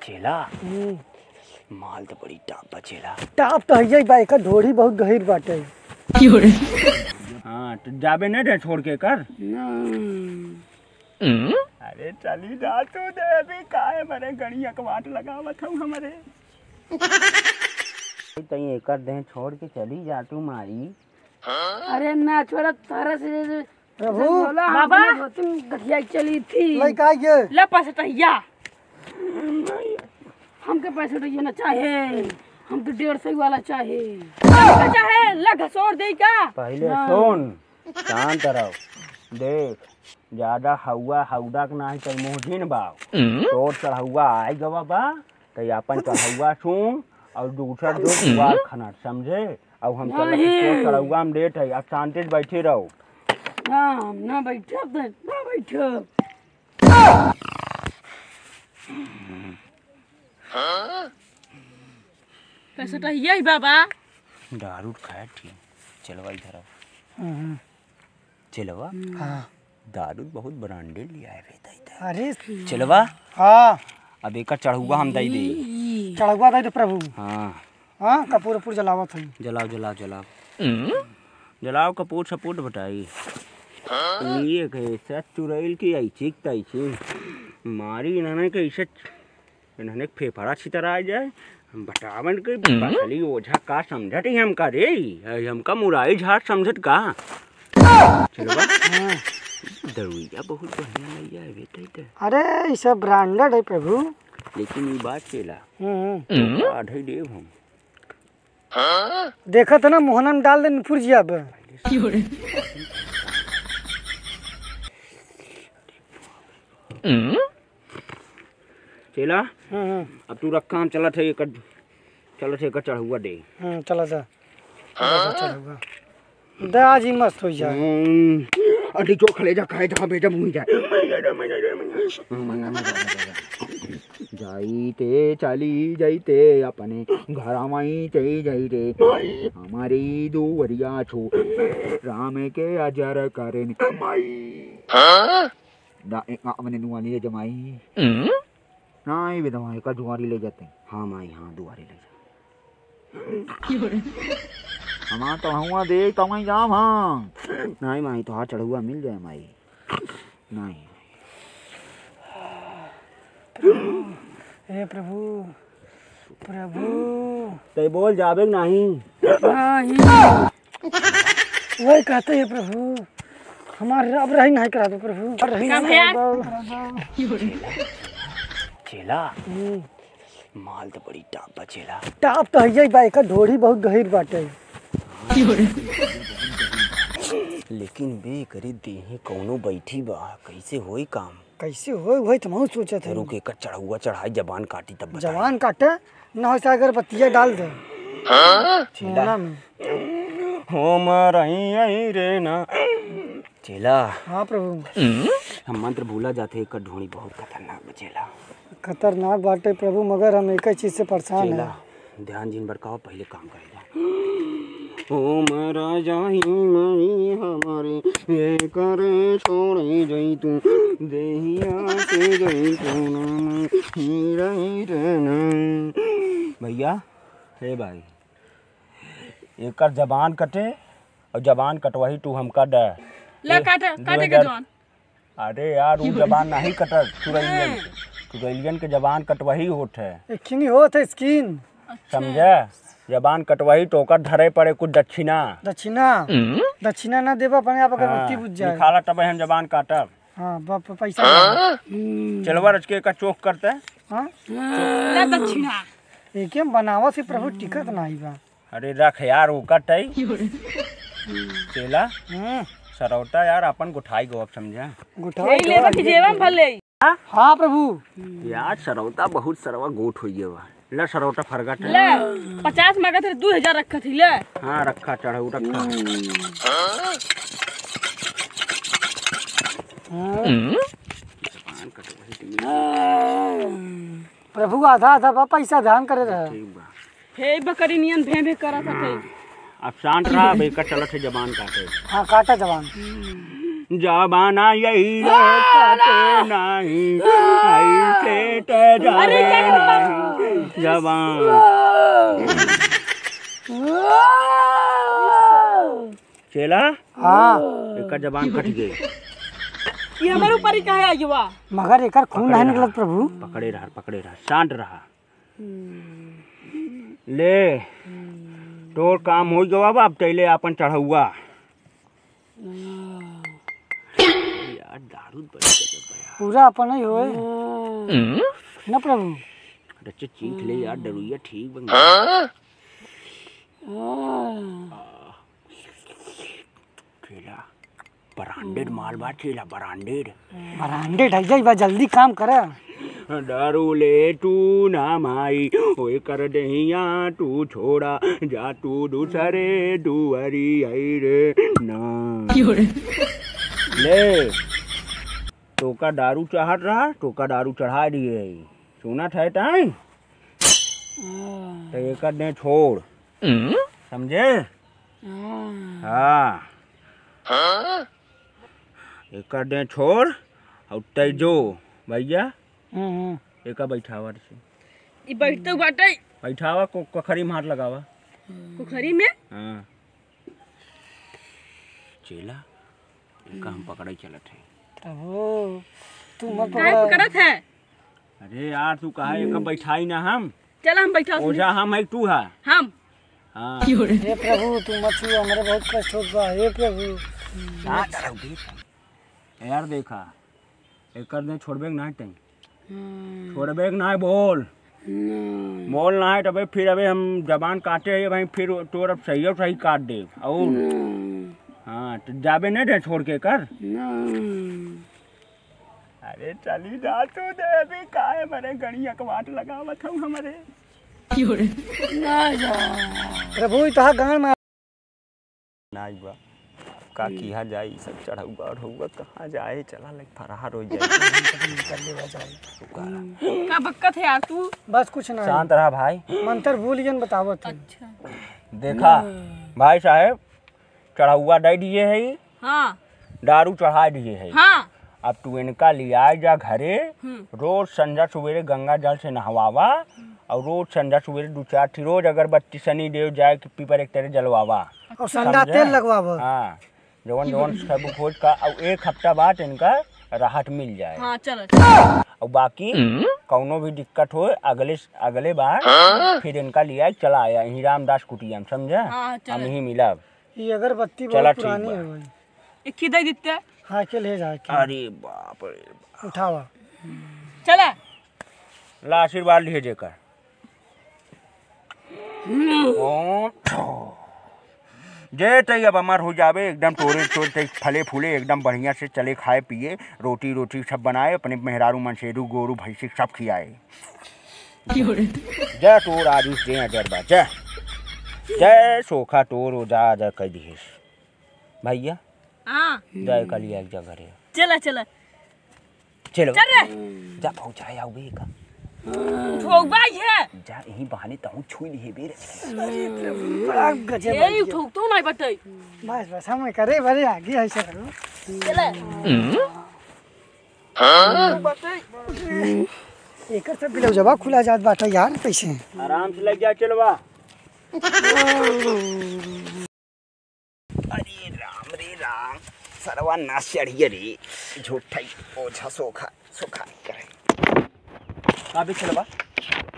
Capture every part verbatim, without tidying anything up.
चेला, हम्म। माल तो बड़ी टाप बा चेला। टाप तो हइये बा, एकर ढोढ़ी बहुत गहिर बाटे। क्यों रे? हाँ, तो जाबे नहीं दे छोड़ के कर। ना। अरे चली जा तू दे, अभी काहे मरे गणिया के वाट लगावत हूँ हमरे। तई एकर देह छोड़ के चली जा तू माई। अरे ना छोड़ा, तारा से प्रभु। बाबा। तुम गठिया चली थी। लइका ये। ले पसटहिया। हमके पैंसठ ना चाहे, हमके डेढ़ सौ वाला चाहे। हमके चाहे, ले घसोर दे का? पहले हाँ। सुन, शांत रहो। देख, ज्यादा हौवा हौदा के नाही, तई मोहजिन बा। तोर चढ़ौवा आइ गवा बा, तई आपन चढ़ौवा सुन और दूसर जो दुआर खनर, समझे? और हम चलत नहीं। तोर चढ़ौवा में लेट है, अब शांति से बैठे रहो। ना, हम ना बैठब, ना बैठब। पैंसठ ही है बाबा। दारू खाए ठीक, चलवा इधर आओ। हम्म। चेलवा? हाँ। दारू बहुत branded लिया है बे, दई दे। अरे। चेलवा? हाँ। अब एकर चढ़ौवा हम दई दे। चढ़ौवा दई दे प्रभु। हाँ। हाँ, कपूर वपूर जलावत हई। जलाओ, जलाओ, जलाओ। जलाओ कपूर सपूर बटाई। ये कैसे चुरैल की ऐसी की तैसी। मारी इन्होंने कैसे इन्हने फेफड़ा छितरा जाए। हम बतावन के हम्म। बसली ओझा का समझत ही हमका रे? अरे हमका मुराई झाट समझत का? चेलवा? हाँ। दरुइया बहुत बढ़िया लइया है बेटा, ई तो। अरे, ई सब branded है प्रभु। लेकिन ई बात चेला। हम्म। तो आधे देव हम। देखत है ना, मोहना में डाल दे, निफुर जिया अब। चेला, हम्म, हम्म। अब तू रखा, हम चलत है एकर, चलत है एकर चढ़ौवा दे। हम्म, चला जा। चढ़ौवा। दे, आज ही मस्त हो जाए। हम्म, अरे जो कलेजा खाए, जहाँ बेजा मुँह जाए। जाइते चली जाइते अपने घरवाई चली जाइते। हमारी दुवरिया छो राम के अजर करेन। हाँ? ना, ए, आ, अपने नुआ नहीं ले जमाई। हम्म? ना, ये भी दवाई का दुआरी ले जाते हैं। हाँ माई, हाँ, दुआरी ले जा। हमार तो हुआ देख, तो वहीं जाम हम। नहीं माई, तो हाथ चढ़ौवा मिल जाए माई। नहीं। हे प्रभु, प्रभु। तै बोल जाबे कि नहीं? नहीं। वही कहते हैं प्रभु, हमार अब रही नहीं करा दो प्रभु, अब रही का नहीं भैया? करा दो। चेला, हम्म। माल तो बड़ी टाप बा चेला। टाप तो हइये बा, एकर ढोढ़ी बहुत गहिर बाटे। लेकिन बे करी देहे कौनो बैठी बा, कैसे होई काम? कैसे होई, वही तो हम सोचत है। रुक, एकर चढ़ौवा चढ़ाई, जबान काटी तब बताई। जबान काटे, ना हो तो अगरबत्तिया डाल दे। हाँ? चेला। मुंह में। हो मरई आई रे ना। चेला। हाँ प्रभु। हम मंत्र भूला जाते, एकर ढोढ़ी बहुत खतरनाक बा चेला। खतरनाक बाटे प्रभु, मगर हम एक ही चीज से परेशान चेला, हैं। ध्यान जिन भटकाओ, पहले काम करे जा। ओम राजा ही मई हमारे, ये करे छोड़े जई तू, देहिया से जई तू ना, ही रही रहना। भैया, हे भाई, एकर जबान कटे और जबान कटवाही तू हमका दे। ले ए, काटे, दो काटे के हजार। जबान। अरे यार, ऊ जबान नहीं कटत, चुड़ैलियन के। हाँ। चुड़ैलियन के जबान कटवाही होत है। एकनी होत है skin। अच्छा। समझे? जबान कटवाही तो ओकर धरे पड़े कुछ दक्षिणा। दक्षिणा? हम्म। दक्षिणा ना देबा, अपने आप अगरबत्ती हाँ, बुझ जाए। निकाला तब हम जबान काटब। हाँ, बाप पैसा हाँ? दे। हम्म। चलवा रच के का चोख करते। हाँ? ना दक्षिणा। एके बनावत से प्रभु टिकत नाही बा। अरे रख यार, ओकर तई। चेला, हम्म। सरौता यार, अपन गोठाई गो अब समझा। गोठाई यही गो लेबे अब कि ये जेबम भले। हाँ प्रभु। यार, सरौता बहुत सरवा गोठ होई गया बा। ले सरौता फरगट है। ले, पचास मांगत रहे, दू हजार रखत ही, ले। हाँ, रखा, चढ़ऊ रखा। हाँ। प्रभु आधा आधा बा, पैसा ध्यान करे रहे। ठीक बा। हे बकरी नियन भे भे करत हथे। अब शांत रहा, अब एकर चलत है जबान काटे। हाँ, काटा जबान। जबाना यही है, काटे नहीं, ऐसे तो अरे, जाबे क्या ना। जबान। चेला? हाँ। एकर जबान कट गई। ये हमारे ऊपर ही काहे आई बा? मगर एकर खून पकड़े नहीं रहा। निकलत, प्रभु। पकड़े रहा, पकड़े रहा, शांत रहा। ले, तोर काम हो गवा बा, अब तैले आपन चढ़ौआ। यार, दारू बड़ी गजब बा यार। पूरा अपन ही होए। ना प्रभु। अरे, अच्छा, चीख ले यार, दरुइया ठीक बन गया। चेला, branded माल बा चेला, branded। Branded है, जई बा, जल्दी काम करा। दारू ले तू ना माई, ओए कर देहिया तू छोड़ा, जा तू दूसरे दुआरी आई रे ना। क्यों रे? ले, तोका दारू चाहत रहा, तोका दारू चढ़ा दिए है। सुनत है ताई? तो एकर दे छोड़। समझे? हाँ। हाँ। एकर दे छोड़ और तै जो भैया, हम्म, हम्म। एका बैठावा से। ई बैठते बाटे। बैठावा को कखरी में हाथ लगावा। कोखरी में? हाँ। चेला, एका हम पकड़े चलत है। प्रभु, तू मत काहे पकड़ा। पकड़त है? अरे यार, तू कहा एका बैठाई ना हम। चला हम बैठा ओझा हम है, तू है। हम। हाँ। हे प्रभु, तू मत छू, हमरे बहुत कष्ट होत बा, हे प्रभु। ना डराऊ दे। यार देखा, एकर दे छोड़बे के ना तई। हम्म। छोड़बे के ना बोल। नहीं। बोल ना है, तबे फिर अबे हम जबान काटे है भाई, फिर तोर अब सही और सही काट दे। और नहीं। हाँ, तो जाबे नहीं दे छोड़ के कर। नहीं। अरे चली जा तू दे, अभी काहे मरे गणिया के वाट लगावत हूँ हमरे। ना जा। प्रभु, ई तोहार गान में नाई बा। का हम्म। किहा जाई, ई सब चढ़ौआ उढ़ौआ कहाँ जाए, चला लग फरार हो जाए। निकल ले बा जाए। का बक्कत है यार तू? बस कुछ ना। शांत रहा भाई। मंत्र भूल गयन, बतावत है। अच्छा। देखा हम्म। भाई साहेब, चढ़ौआ दे दिए है, हाँ। दारू चढ़ा दिए है। हाँ। अब तू इनका लियाए जा घरे, हम्म। रोज संझा सुबेरे गंगा जल से नहवावा, हम्म। और रोज संझा सुबेरे दो चार ठी रोज अगरबत्ती शनि देव जाए के पीपर एक तरह जलवावा। और संझा समझे? तेल लगवावा। हाँ, जवन जवन सब खोज का, और एक हफ्ता बाद इनका राहत मिल जाए। हाँ, चलो, चलो। और बाकी हम्म। कौनो भी दिक्कत हो, अगले, अगले बार हाँ। फिर इनका लियाए चला आया यहीं रामदास कुटिया में, समझे? हाँ, चलो। हम यहीं मिलब। ये अगरबत्ती चला, बहुत ठीक पुरानी बा। हो गई। एक ही दे देते। हाँ, के ले जाए के। अरे बाप रे बाप। उठावा। चला। ला आशीर्वाद लिहे जेकर। ओम। जे तई अब अमर हो जावे, एकदम तोरे तोरे तई फले फूले, एकदम बढ़िया से चले खाए पिए, रोटी रोटी सब बनाए, अपने मेहरारू मन से दू गोरू भैंसी सब खियाए। जय तोर आदिश जय अजर बा, जय। जय सोखा तोर ओजा अजर कर दिहिस। भैया, हाँ। जय कलिया एक जगह रे। चला, चला। चलो। चल रे। जा पहुँचाए आओ बे का। उठोबा ये। जा यही बहाने तहूँ छुई लिए बे रे। अरे प्रभु, बड़ा गजब ए, है। उठो तो नहीं बटई। बस, बस, हम करे बड़े आगे है सर। चला। एकर सब बिलौजवा खुला जात बाटे यार, कैसे? आराम से लग जा, चलवा। अरे राम रे राम, सरवा नाश चढ़िया रे, झूठा ही ओझा सोखा, सोखा नहीं करे। का बे चलवा?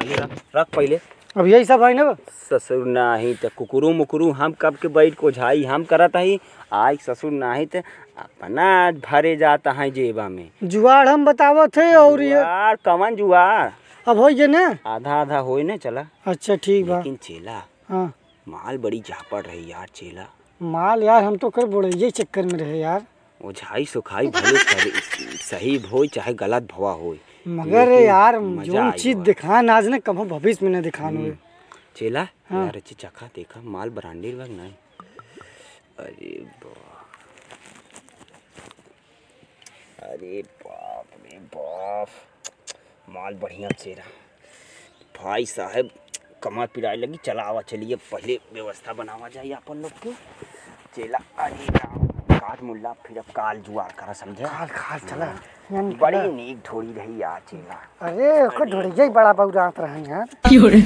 ये रख, रख पहले। अब यही सब है ना? ससुर नाही त कुकुरू मुकुरू हम कब के बैठ के ओझाई हम करत हई, आई ससुर नाही त अपना भरे जात है जेबा में। जुआड़ हम बतावत है और ये जुआड़, कवन जुआड़? अब होई जे ना? आधा आधा होई ना, चला। अच्छा ठीक बा। लेकिन चेला, हाँ। माल बड़ी झापड़ रही यार चेला। माल यार हम तो कर बोले ये चक्कर में रहे यार। ओझाई सोखाई भले करे, सही होई चाहे गलत भवा होई, मगर लेकिन यार मजा जौन आई चीज बा। देखा ना आज ना कभो भविष्य में ना दिखान होए। हम्म। चेला, हाँ। यार अच्छी चखा देखा माल branded बा कि नहीं? अरे बा-, अरे बाप रे बाप, माल बढ़िया चेला। भाई साहब, कमर पिराए लगी, चला आवा, चलिए पहले व्यवस्था बनावा जाए अपन लोग के। चेला, अरे राम, आज मुल्ला फिर अब काल जुआर करा, समझे? काल, काल चला। यानी बड़ी का? नीक ढोड़ी रही आज चेला। अरे, ओकर ढोड़िया ही बड़ा बौरात रहन यार। क्यों रे?